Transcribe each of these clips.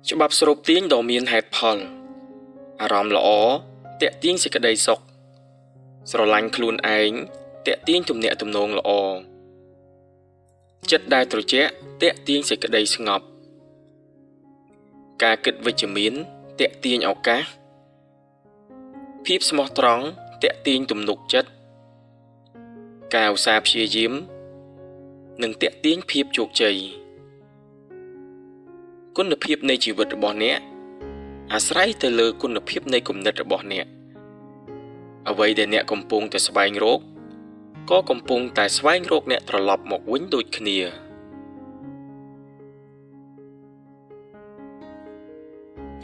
ច្បាប់ស្រូបទាញដ៏មានហេតុផលអារម្មណ៍ល្អទាក់ទាញសេចក្តីសុខស្រឡាញ់ខ្លួនឯងទាក់ទាញទំនាក់ទំនងល្អចិត្តដែលត្រជាក់ទាក់ទាញសេចក្តីស្ងប់ការគិតវិជ្ជមានទាក់ទាញឱកាសភាពស្មោះត្រង់ទាក់ទាញទំនុកចិត្តការឧស្សាហ៍ព្យាយាមនិងទាក់ទាញភាពជោគជ័យគុណភាពនៃជីវិតរបស់អ្នកអាស្រ័យទៅលើគុណភាពនៃគំនិតរបស់អ្នកអ្វីដែលអ្នកកំពុងតែស្វែងរកក៏កំពុងតែស្វែងរកអ្នកត្រឡប់មកវិញដូចគ្នា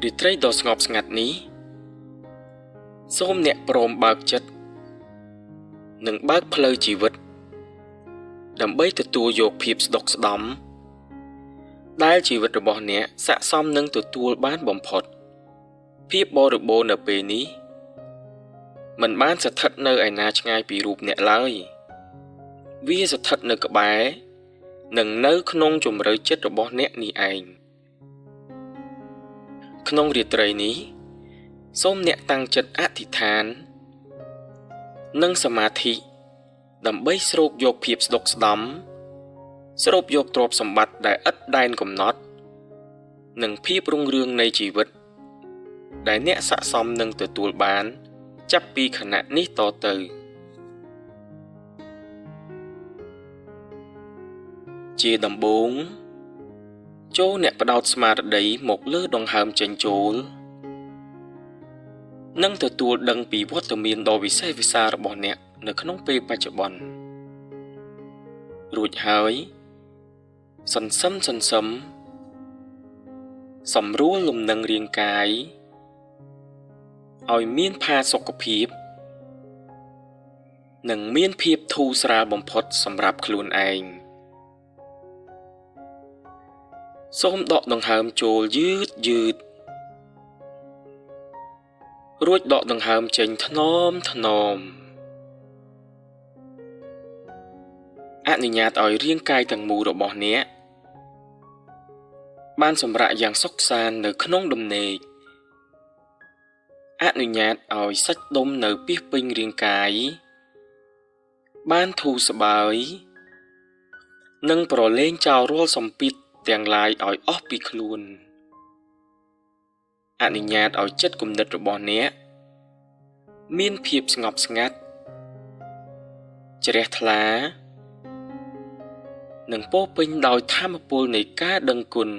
រាត្រីដ៏ស្ងប់ស្ងាត់នេះសូមអ្នកព្រមបើកចិត្តនិងបើកផ្លូវជីវិតដើម្បីទទួលយកភាពស្ដុកស្ដំដែលជីវិតរបស់អ្នកស័ក្តិសមនឹងទទួលបានបំផុតភាពបរិបូរណ៍នៅពេលនេះមិនបានស្ថិតនៅឯណាឆ្ងាយពីរូបអ្នកឡើយវាស្ថិតនៅក្បែរនិងនៅក្នុងជម្រៅចិត្តរបស់អ្នកនេះឯងក្នុងរាត្រីនេះសូមអ្នកតាំងចិត្តអធិដ្ឋាននិងសមាធិដើម្បីស្រូបយកភាពស្ដុកស្ដំស្រូបយកទ្រព្យសម្បត្តិដែលឥតដែនកំណត់និងភាពរុងរឿងនៃជីវិតដែលអ្នកស័ក្តិសមនឹងទទួលបានចាប់ពីខណៈនេះតទៅជាដំបូងចូលអ្នកផ្ដោតស្មារតីមកលើដង្ហើមចេញចូលនិងទទួលដឹងពីវត្តមានដ៏វិសេសវិសាលរបស់អ្នកនៅក្នុងពេលបច្ចុប្បន្នរួចហើយសន្សឹមសន្សឹមសម្រួលលំនឹងរាងកាយឲ្យមានផាសុកភាពនិងមានភាពធូរស្រាលបំផុតសម្រាប់ខ្លួនឯងសូមដកដង្ហើមចូលយឺតយឺតរួចដកដង្ហើមចេញថ្នមថ្នមអនុញ្ញាតឲ្យរាងកាយទាំងមូលរបស់អ្នកបានសម្រាកយ៉ាងសុខសាន្តនៅក្នុងដំណេកអនុញ្ញាតឲ្យសាច់ដុំនៅពាសពេញរាងកាយបានធូរស្បើយនិងប្រឡែងចោលរាល់សម្ពាធទាំងឡាយឲ្យអស់ពីខ្លួនអនុញ្ញាតឲ្យចិត្តគំនិតរបស់អ្នកមានភាពស្ងប់ស្ងាត់ជ្រះថ្លានិងពោពេញដោយធម៌ពលនៃការដឹងគុណ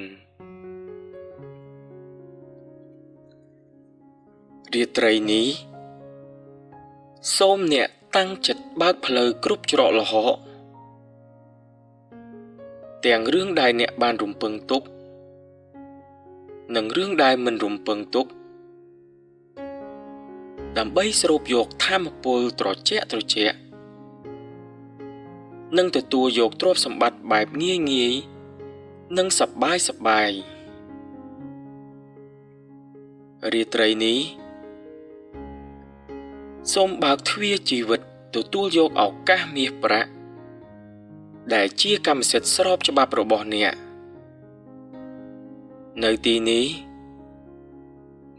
រាត្រីនេះសូមអ្នកតាំងចិត្តបើកផ្លូវគ្រប់ច្រកល្ហកទាំងរឿងដែលអ្នកបានរំពឹងទុកនិងរឿងដែលមិនរំពឹងទុកដើម្បីស្រូបយកធម៌ពលត្រជាក់ត្រជាក់និងទទួលយកទ្រព្យសម្បត្តិបែបងាយងាយនិងសប្បាយសប្បាយរាត្រីនេះសូមបើកទ្វារជីវិតទទួលយកឱកាសមាសប្រាក់ដែលជាកម្មសិទ្ធិស្របច្បាប់របស់អ្នកនៅទីនេះ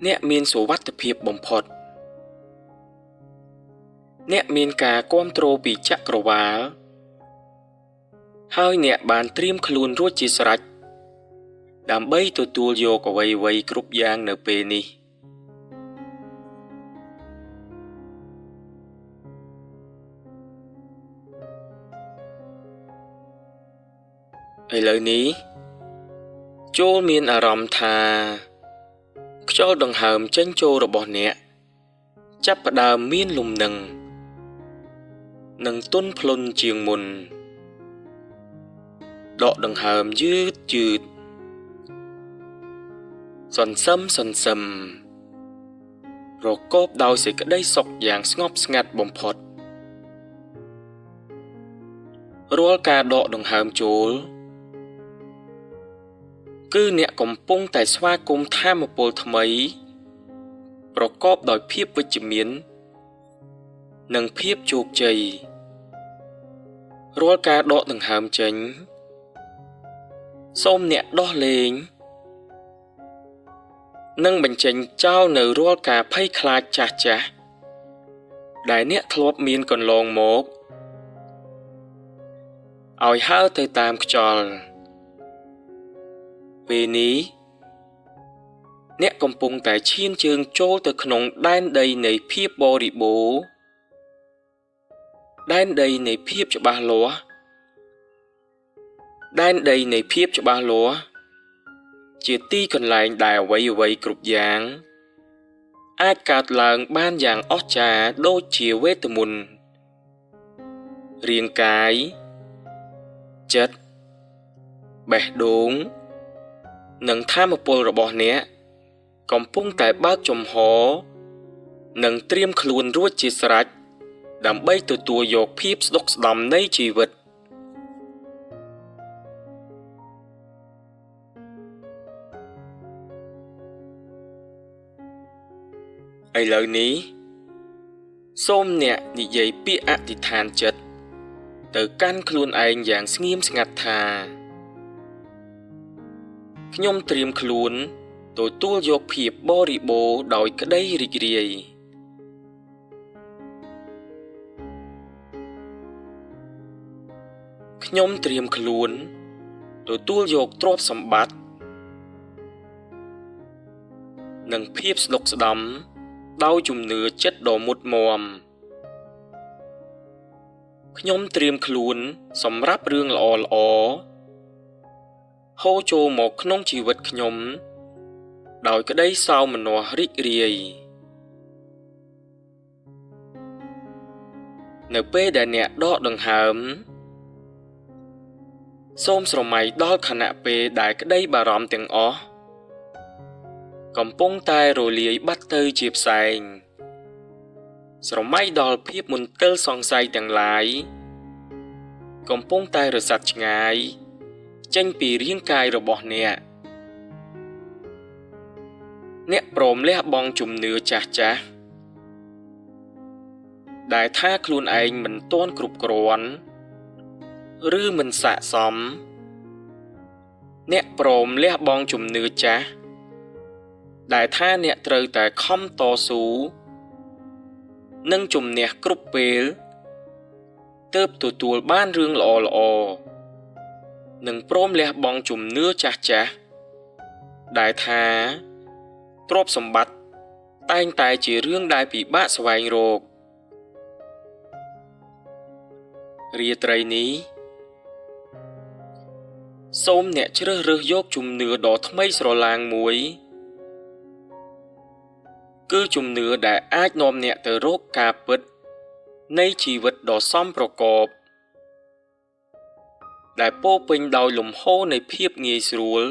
អ្នកមានសុវត្ថិភាពបំផុតអ្នកមានការគាំទ្រពីចក្រវាលហើយអ្នកបានត្រៀមខ្លួនរួចជាស្រេចដើម្បីទទួលយកអ្វីៗគ្រប់យ៉ាងនៅពេលនេះឥឡូវនេះចូលមានអារម្មណ៍ថាខ្យល់ដង្ហើមចេញចូលរបស់អ្នកចាប់ផ្ដើមមានលំនឹងនិងទន់ភ្លន់ជាងមុនដកដង្ហើមយឺតយឺតសន្សឹមសន្សឹមប្រកបដោយសេចក្តីសុខយ៉ាងស្ងប់ស្ងាត់បំផុតរាល់ការដកដង្ហើមចូលគឺអ្នកកំពុងតែស្វាគមន៍ធម៌ពលថ្មីប្រកបដោយភាពវិជ្ជមាននិងភាពជោគជ័យរាល់ការដកដង្ហើមចេញសូមអ្នកដោះលែង និងបញ្ចេញចោលនៅរាល់ការភ័យខ្លាចចាស់ៗដែលអ្នកធ្លាប់មានកន្លងមកឲ្យហើរទៅតាមខ្យល់ពេលនេះអ្នកកំពុងតែឈានជើងចូលទៅក្នុងដែនដីនៃភាពបរិបូរណ៍ដែនដីនៃភាពច្បាស់លាស់ដែនដីនៃភាពច្បាស់លាស់ជាទីកន្លែងដែលអ្វីៗគ្រប់យ៉ាងអាចកើតឡើងបានយ៉ាងអស្ចារ្យដូចជាវេទមន្តរាងកាយចិត្តបេះដូងនិងថាមពលរបស់អ្នកកំពុងតែបើកចំហនិងត្រៀមខ្លួនរួចជាស្រេចដើម្បីទទួលយកភាពស្ដុកស្ដំនៃជីវិតឥឡូវនេះសូមអ្នកនិយាយពាក្យអធិដ្ឋានចិត្តទៅកាន់ខ្លួនឯងយ៉ាងស្ងៀមស្ងាត់ថាខ្ញុំត្រៀមខ្លួនទទួលយកភាពបរិបូរណ៍ដោយក្តីរីករាយខ្ញុំត្រៀមខ្លួនទទួលយកទ្រព្យសម្បត្តិនិងភាពស្ដុកស្ដំដោយជំនឿចិត្តដ៏មុតមាំខ្ញុំត្រៀមខ្លួនសម្រាប់រឿងល្អៗហូរចូលមកក្នុងជីវិតខ្ញុំដោយក្តីសោមនស្សរីករាយនៅពេលដែលអ្នកដកដង្ហើមសូមស្រមៃដល់ខណៈពេលដែលក្តីបារម្ភទាំងអស់កំពុងតែរលាយបាត់ទៅជាផ្សែងស្រមៃដល់ភាពមន្ទិលសង្ស័យទាំងឡាយកំពុងតែរសាត់ឆ្ងាយចេញពីរាងកាយរបស់អ្នកអ្នកព្រមលះបង់ជំនឿចាស់ៗដែលថាខ្លួនឯងមិនទាន់គ្រប់គ្រាន់ឬមិនស័ក្តិសមអ្នកព្រមលះបង់ជំនឿចាស់ដែលថាអ្នកត្រូវតែខំតស៊ូនិងជំនះគ្រប់ពេលទើបទទួលបានរឿងល្អៗនិងព្រមលះបង់ជំនឿចាស់ៗដែលថាទ្រព្យសម្បត្តិតែងតែជារឿងដែលពិបាកស្វែងរករាត្រីនេះសូមអ្នកជ្រើសរើសយកជំនឿដ៏ថ្មីស្រឡាងមួយគឺជំនឿដែលអាចនាំអ្នកទៅរកការពិតនៃជីវិតដ៏សមប្រកបដែលពោពេញដោយលំហូរនៃភាពងាយស្រួល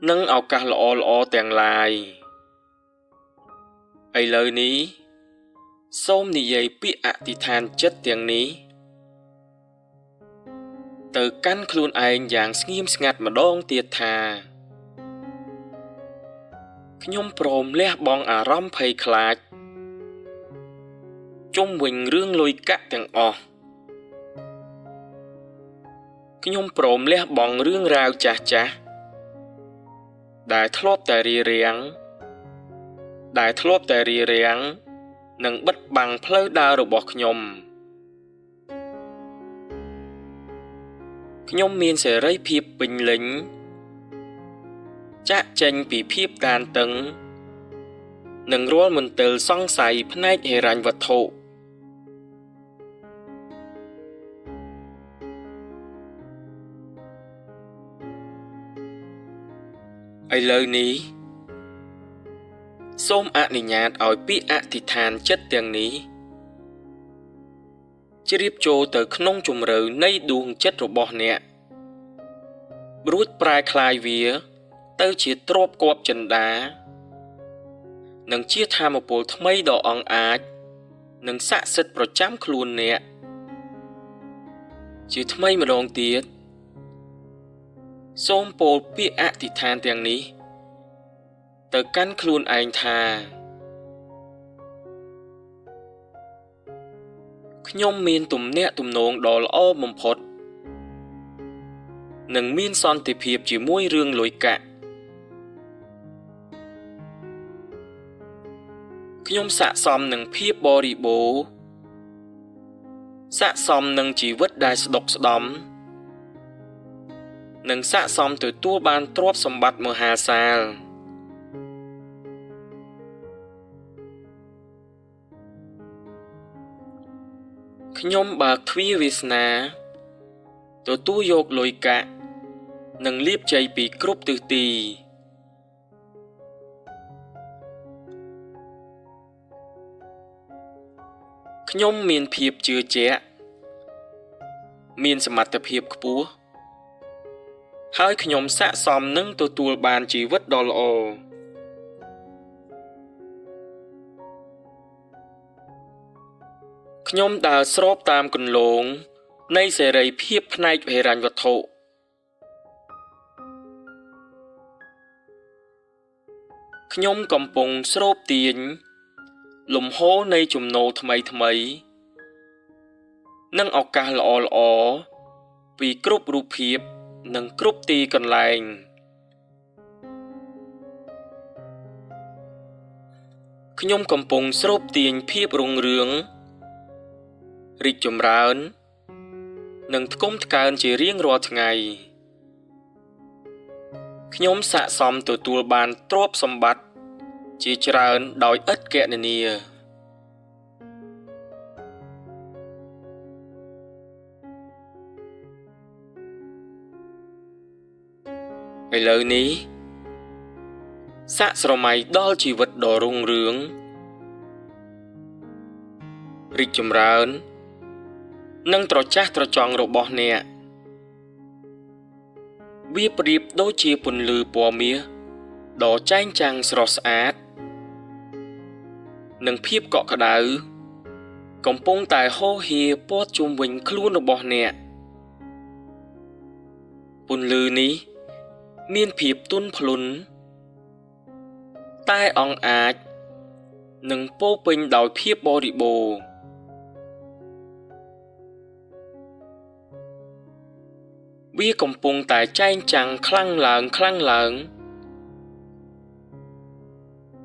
និងឱកាសល្អៗទាំងឡាយឥឡូវនេះសូមនិយាយពាក្យអធិដ្ឋានចិត្តទាំងនេះទៅកាន់ខ្លួនឯងយ៉ាងស្ងៀមស្ងាត់ម្ដងទៀតថាខ្ញុំព្រមលះបង់អារម្មណ៍ភ័យខ្លាចជុំវិញរឿងលុយកាក់ទាំងអស់ខ្ញុំព្រមលះបង់រឿងរ៉ាវចាស់ៗដែលធ្លាប់តែរារាំងនិងបិទបាំងផ្លូវដើររបស់ខ្ញុំខ្ញុំមានសេរីភាពពេញលេញចាក់ចេញពីភាពតានតឹងនិងរាល់មន្ទិលសង្ស័យផ្នែកហិរញ្ញវត្ថុឥឡូវនេះសូមអនុញ្ញាតឲ្យពាក្យអធិដ្ឋានចិត្តទាំងនេះជ្រាបចូលទៅក្នុងជម្រៅនៃដួងចិត្តរបស់អ្នករួចប្រែក្លាយវាទៅជាទ្រព្យគាប់ចិន្តានិងជាធម៌ពលថ្មីដ៏អង់អាចនិងស័ក្តិសិទ្ធិប្រចាំខ្លួនអ្នកជាថ្មីម្ដងទៀតសូមពោលពាក្យអធិដ្ឋានទាំងនេះទៅកាន់ខ្លួនឯងថាខ្ញុំមានទំនាក់ទំនងដ៏ល្អបំផុតនិងមានសន្តិភាពជាមួយរឿងលុយកាក់ ខ្ញុំស័ក្តិសមនឹងភាពបរិបូរណ៍ស័ក្តិសមនឹងជីវិតដែលស្ដុកស្ដំនិងស័ក្តិសមទទួលបានទ្រព្យសម្បត្តិមហាសាលខ្ញុំបើកទ្វារវាសនាទទួលយកលុយកាក់និងលាភជ័យពីគ្រប់ទិសទីខ្ញុំមានភាពជឿជាក់មានសមត្ថភាពខ្ពស់ហើយខ្ញុំស័ក្តិសមនឹងទទួលបានជីវិតដ៏ល្អខ្ញុំដើរស្របតាមគន្លងនៃសេរីភាពផ្នែកហិរញ្ញវត្ថុខ្ញុំកំពុងស្រូបទាញលំហូរនៃចំណូលថ្មីៗនិងឱកាសល្អៗពីគ្រប់រូបភាពនិងគ្រប់ទីកន្លែងខ្ញុំកំពុងស្រូបទាញភាពរុងរឿងរីកចម្រើននិងថ្កុំថ្កើងជារៀងរាល់ថ្ងៃខ្ញុំស័ក្តិសមទទួលបានទ្រព្យសម្បត្តិជាច្រើនដោយឥតគណនាឥឡូវនេះសាកស្រមៃដល់ជីវិតដ៏រុងរឿងរីកចម្រើននិងត្រចះត្រចង់របស់អ្នកវាប្រៀបដូចជាពន្លឺពណ៌មាសដ៏ចែងចាំងស្រស់ស្អាតនិងភាពកក់ក្ដៅកំពុងតែហូរហៀរព័ទ្ធជុំវិញខ្លួនរបស់អ្នកពន្លឺនេះមានភាពទន់ភ្លន់តែអង់អាចនិងពោពេញដោយភាពបរិបូរណ៍វាកំពុងតែចែងចាំងខ្លាំងឡើងខ្លាំងឡើង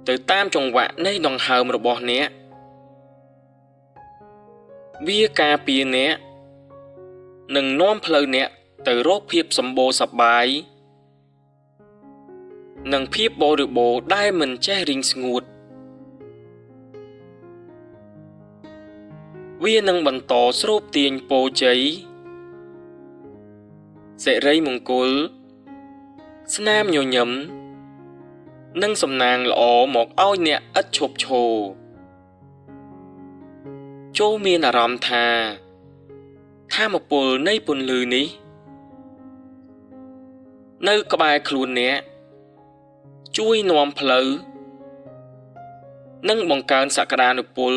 ទៅតាមចង្វាក់នៃដង្ហើមរបស់អ្នកវាការពារអ្នកនិងនាំផ្លូវអ្នកទៅរកភាពសម្បូរសប្បាយនិងភាពបរិបូរណ៍ដែលមិនចេះរីងស្ងួតវានឹងបន្តស្រូបទាញពរជ័យសិរីមង្គលស្នាមញញឹមនិងសំណាងល្អមកឲ្យអ្នកឥតឈប់ឈរចូលមានអារម្មណ៍ថាធម៌ពលនៃពន្លឺនេះនៅក្បែរខ្លួនអ្នកជួយនាំផ្លូវនិងបង្កើនសក្តានុពល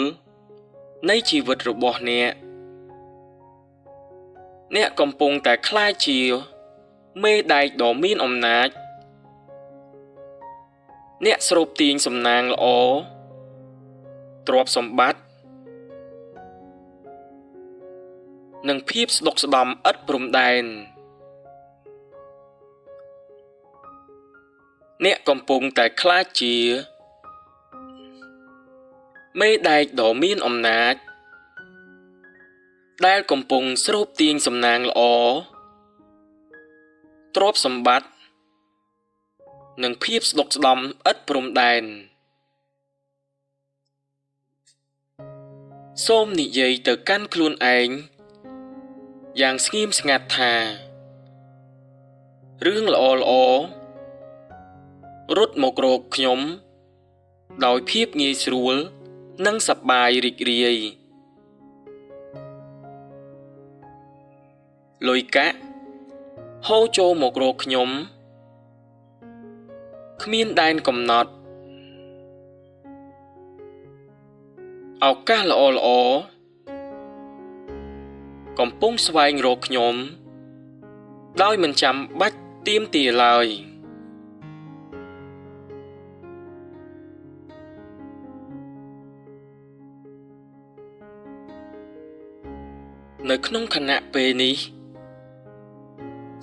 នៃជីវិតរបស់អ្នកអ្នកកំពុងតែក្លាយជាមេដែកដ៏មានអំណាចអ្នកស្រូបទាញសំណាងល្អទ្រព្យសម្បត្តិនិងភាពស្ដុកស្ដំឥតព្រំដែនអ្នកកំពុងតែក្លាយជាមេដែកដ៏មានអំណាចដែលកំពុងស្រូបទាញសំណាងល្អទ្រព្យសម្បត្តិនិងភាពស្ដុកស្ដំឥតព្រំដែនសូមនិយាយទៅកាន់ខ្លួនឯងយ៉ាងស្ងៀមស្ងាត់ថារឿងល្អៗរត់មករកខ្ញុំដោយភាពងាយស្រួលនិងសប្បាយរីករាយលុយកាក់ហូរចូលមករកខ្ញុំគ្មានដែនកំណត់ឱកាសល្អៗកំពុងស្វែងរកខ្ញុំដោយមិនចាំបាច់ទាមទារឡើយនៅក្នុងខណៈពេលនេះ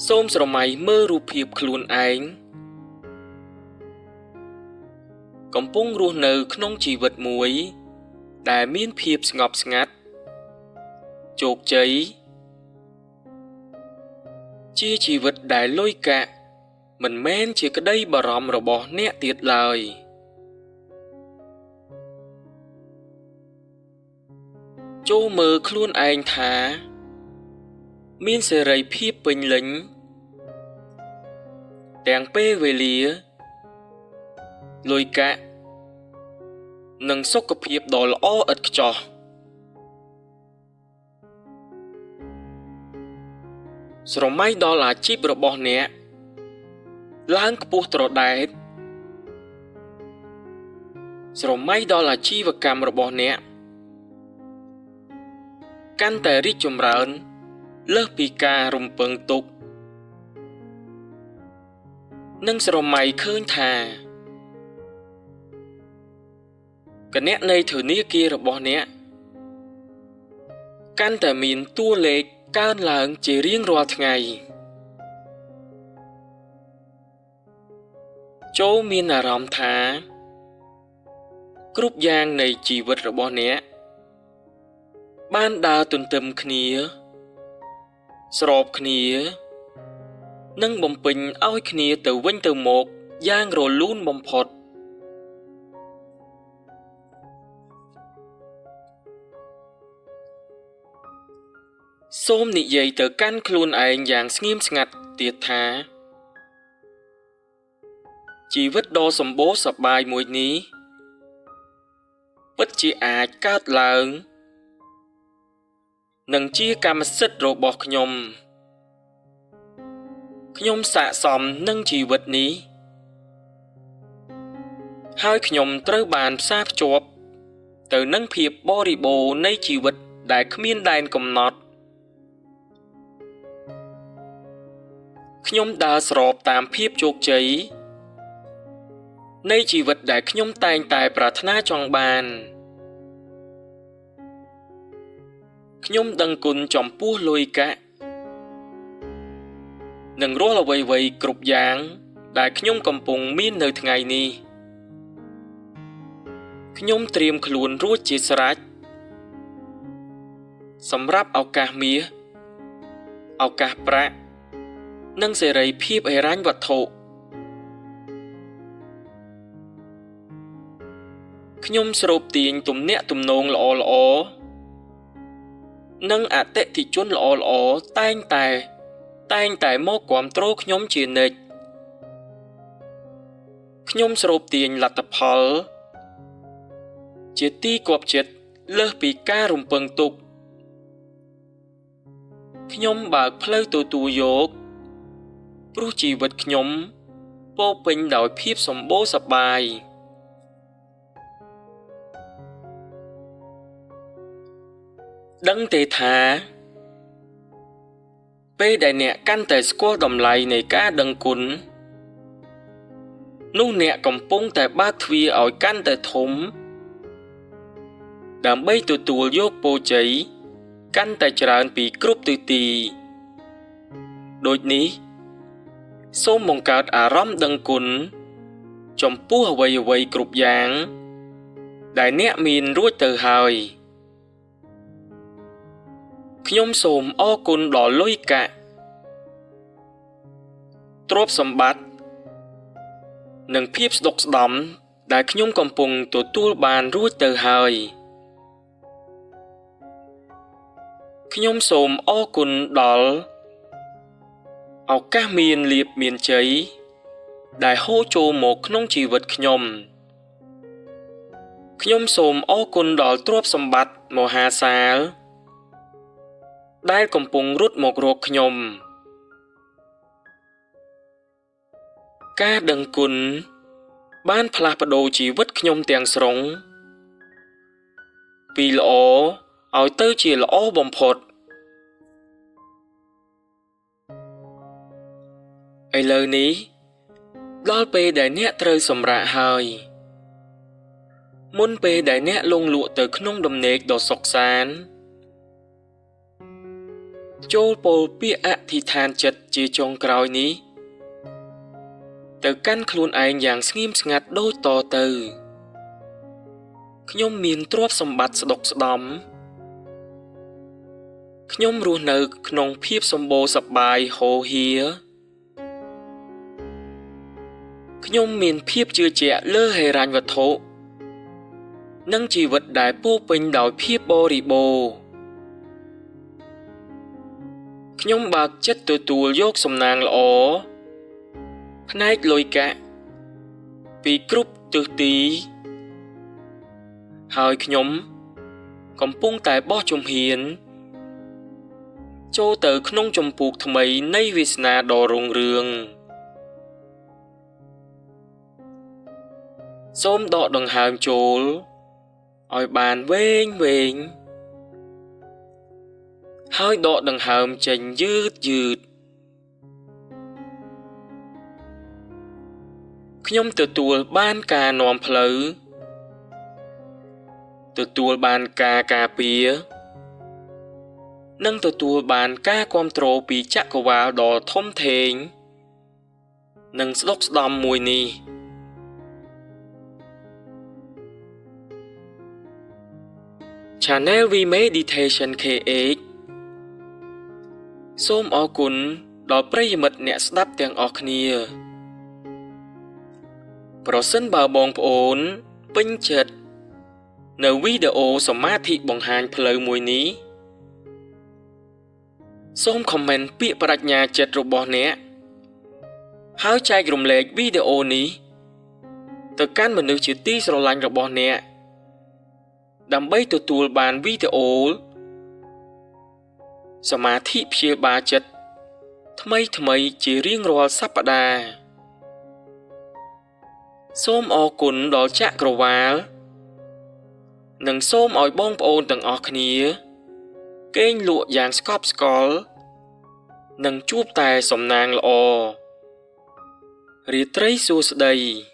សូមស្រមៃមើលរូបភាពខ្លួនឯង កំពុងរស់នៅក្នុងជីវិតមួយដែលមានភាពស្ងប់ស្ងាត់ជោគជ័យជាជីវិតដែលលុយកាក់មិនមែនជាក្តីបារម្ភរបស់អ្នកទៀតឡើយចូលមើលខ្លួនឯងថាមានសេរីភាពពេញលេញទាំងពេលវេលាលុយកាក់និងសុខភាពដ៏ល្អឥតខ្ចោះស្រមៃដល់អាជីពរបស់អ្នកឡើងខ្ពស់ត្រដែតស្រមៃដល់អាជីវកម្មរបស់អ្នកកាន់តែរីកចម្រើនលើសពីការរំពឹងទុកនិងស្រមៃឃើញថាគណនីធនាគាររបស់អ្នកកាន់តែមានតួលេខកើនឡើងជារៀងរាល់ថ្ងៃចូលមានអារម្មណ៍ថាគ្រប់យ៉ាងនៃជីវិតរបស់អ្នកបានដើរទន្ទឹមគ្នាស្របគ្នានិងបំពេញឲ្យគ្នាទៅវិញទៅមកយ៉ាងរលូនបំផុតសូមនិយាយទៅកាន់ខ្លួនឯងយ៉ាងស្ងៀមស្ងាត់ទៀតថាជីវិតដ៏សម្បូរសប្បាយមួយនេះពិតជាអាចកើតឡើងនិងជាកម្មសិទ្ធិរបស់ខ្ញុំខ្ញុំស័ក្តិសមនឹងជីវិតនេះហើយខ្ញុំត្រូវបានផ្សារភ្ជាប់ទៅនឹងភាពបរិបូរណ៍នៃជីវិតដែលគ្មានដែនកំណត់ខ្ញុំដើរស្របតាមភាពជោគជ័យនៃជីវិតដែលខ្ញុំតែងតែប្រាថ្នាចង់បានខ្ញុំដឹងគុណចំពោះលុយកាក់និងរាល់អ្វីៗគ្រប់យ៉ាងដែលខ្ញុំកំពុងមាននៅថ្ងៃនេះខ្ញុំត្រៀមខ្លួនរួចជាស្រេចសម្រាប់ឱកាសមាសឱកាសប្រាក់និងសេរីភាពហិរញ្ញវត្ថុខ្ញុំស្រូបទាញទំនាក់ទំនងល្អៗនិងអតិថិជនល្អៗតែងតែមកគាំទ្រខ្ញុំជានិច្ចខ្ញុំស្រូបទាញលទ្ធផលជាទីគាប់ចិត្តលើសពីការរំពឹងទុកខ្ញុំបើកផ្លូវទទួលយកព្រោះជីវិតខ្ញុំពោពេញដោយភាពសម្បូរសប្បាយដឹងទេថាពេលដែលអ្នកកាន់តែស្គាល់តម្លៃនៃការដឹងគុណនោះអ្នកកំពុងតែបើកទ្វារឲ្យកាន់តែធំដើម្បីទទួលយកពរជ័យកាន់តែច្រើនពីគ្រប់ទិសទីដូចនេះសូមបង្កើតអារម្មណ៍ដឹងគុណចំពោះអ្វីៗគ្រប់យ៉ាងដែលអ្នកមានរួចទៅហើយខ្ញុំសូមអរគុណដល់លុយកាក់ទ្រព្យសម្បត្តិនិងភាពស្ដុកស្ដំដែលខ្ញុំកំពុងទទួលបានរួចទៅហើយខ្ញុំសូមអរគុណដល់ឱកាសមានលាភមានជ័យដែលហូរចូលមកក្នុងជីវិតខ្ញុំខ្ញុំសូមអរគុណដល់ទ្រព្យសម្បត្តិមហាសាលដែលកំពុងរត់មករកខ្ញុំការដឹងគុណបានផ្លាស់ប្ដូរជីវិតខ្ញុំទាំងស្រុងពីល្អឲ្យទៅជាល្អបំផុតឥឡូវនេះដល់ពេលដែលអ្នកត្រូវសម្រាកហើយមុនពេលដែលអ្នកលង់លក់ទៅក្នុងដំណេកដ៏សុខសាន្តចូលពោលពាក្យអធិដ្ឋានចិត្តជាចុងក្រោយនេះទៅកាន់ខ្លួនឯងយ៉ាងស្ងៀមស្ងាត់ដូចតទៅ ខ្ញុំមានទ្រព្យសម្បត្តិស្ដុកស្ដំខ្ញុំរស់នៅក្នុងភាពសម្បូរសប្បាយហូរហៀរខ្ញុំមានភាពជឿជាក់លើហិរញ្ញវត្ថុនិងជីវិតដែលពោរពេញដោយភាពបរិបូរណ៍ខ្ញុំបើកចិត្តទទួលយកសំណាងល្អផ្នែកលុយកាក់ពីគ្រប់ទិសទីហើយខ្ញុំកំពុងតែបោះជំហានចូលទៅក្នុងជំពូកថ្មីនៃវាសនាដ៏រុងរឿងសូមដកដង្ហើមចូលឲ្យបានវែងវែងហើយដកដង្ហើមចេញយឺតយឺតខ្ញុំទទួលបានការនាំផ្លូវទទួលបានការការពារនិងទទួលបានការគាំទ្រពីចក្រវាលដ៏ធំធេងនិងស្ដុកស្ដំមួយនេះ Channel V Meditation KH សូមអរគុណដល់ប្រិយមិត្តអ្នកស្ដាប់ទាំងអស់គ្នាប្រសិនបើបងប្អូនពេញចិត្តនៅវីដេអូសមាធិបង្ហាញផ្លូវមួយនេះសូម comment ពាក្យប្តេជ្ញាចិត្តរបស់អ្នកហើយចែករំលែកវីដេអូនេះទៅកាន់មនុស្សជាទីស្រឡាញ់របស់អ្នកដើម្បីទទួលបានវីដេអូសមាធិព្យាបាលចិត្តថ្មីៗជារៀងរាល់សប្តាហ៍សូមអរគុណដល់ចក្រវាលនិងសូមឲ្យបងប្អូនទាំងអស់គ្នាគេងលក់យ៉ាងស្កប់ស្កល់និងជួបតែសំណាងល្អរាត្រីសួស្តី។